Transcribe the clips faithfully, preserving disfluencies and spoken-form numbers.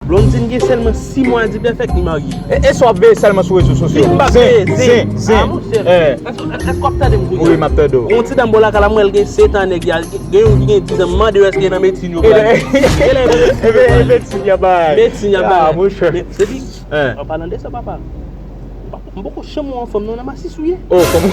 Blondine gen sèlman sis mwa, di pèfèk li marye. E, e sa w ap veye sèlman sou rezo sosyo? M pa veye, zen. Zen, zen. Ah, monchè. Èske w ap tande m kounye a? Wi, m ap tande w. Yon ti dam bò lakay la, m wè l gen sèt an, nèg la, gen yon ki gen diz an, m mande yo èske nan medsin yo pral. Ebe, ebe, medsin y ap bay. Medsin y ap bay. Ah, monchè. Men, se di, an palan de sa, papa, m poko janm wè yon fanm non nan masis ou ye. Oh, kòman?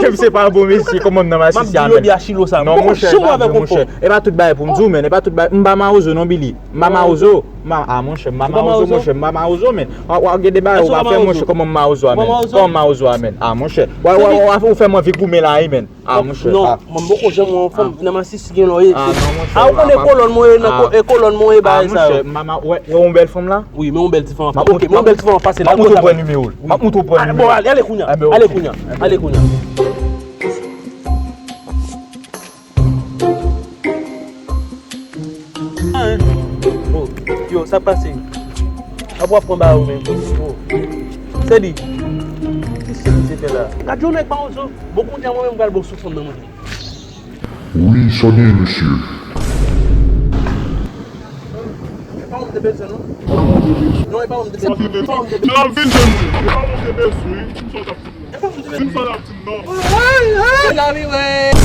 Kèk se pa bon mesye, kòman m nan masis ya, men? M ap di yo di Achilo sa. Non, monchè, e pa vre, monchè. E pa tout bagay pou m di w, men. E pa tout bagay. M pa mawozo non, Billy. M pa mawozo. M pa, ah, monchè, m pa mawozo, monchè, m pa mawozo, men. W ap gen de bagay ou pa fè, monchè, kòman m mawozo a, men? Kòman m mawozo a, men? Ah, monchè. W ap fè m anvi goumen la, wi, men. Ah, monchè. Non, mwen m poko janm wè yon fanm nan masis gen lò ye. Ah, non, monchè. Ah, ou konnen kolòn mwen ye, nan ko- e kolòn mwen ye, bagay sa yo. Ah, monchè, m pa ma- wè, wè yon bèl fanm la? Wi, men yon bèl ti fanm ap pase. Ok, men yon bèl ti fanm ap pase la. M ap montre w pran nimewo l. M ap montre w pran nimewo l. Ah, bon, ale, ale kounye a. Ale kounye a. Ale kounye a. Ah, hein. Oh, yo, sa pase. Ap w ap pran ba ou menm. Oh. Se di. Ki se misye fè la? Gad yon nèg pa yon zo. Bon, kounye a mwen menm m pral bon sou fanm nan mwen. Wi, sa gen, mesye. E pa ou m te bezwen, non? Non, e pa ou m te bezwen. Nan vin jwenn li. E pa ou m te bezwen, wi. Di m sa w t ap di m nan. Di m sa w t ap di m nan. Hey, hey, la mi wey.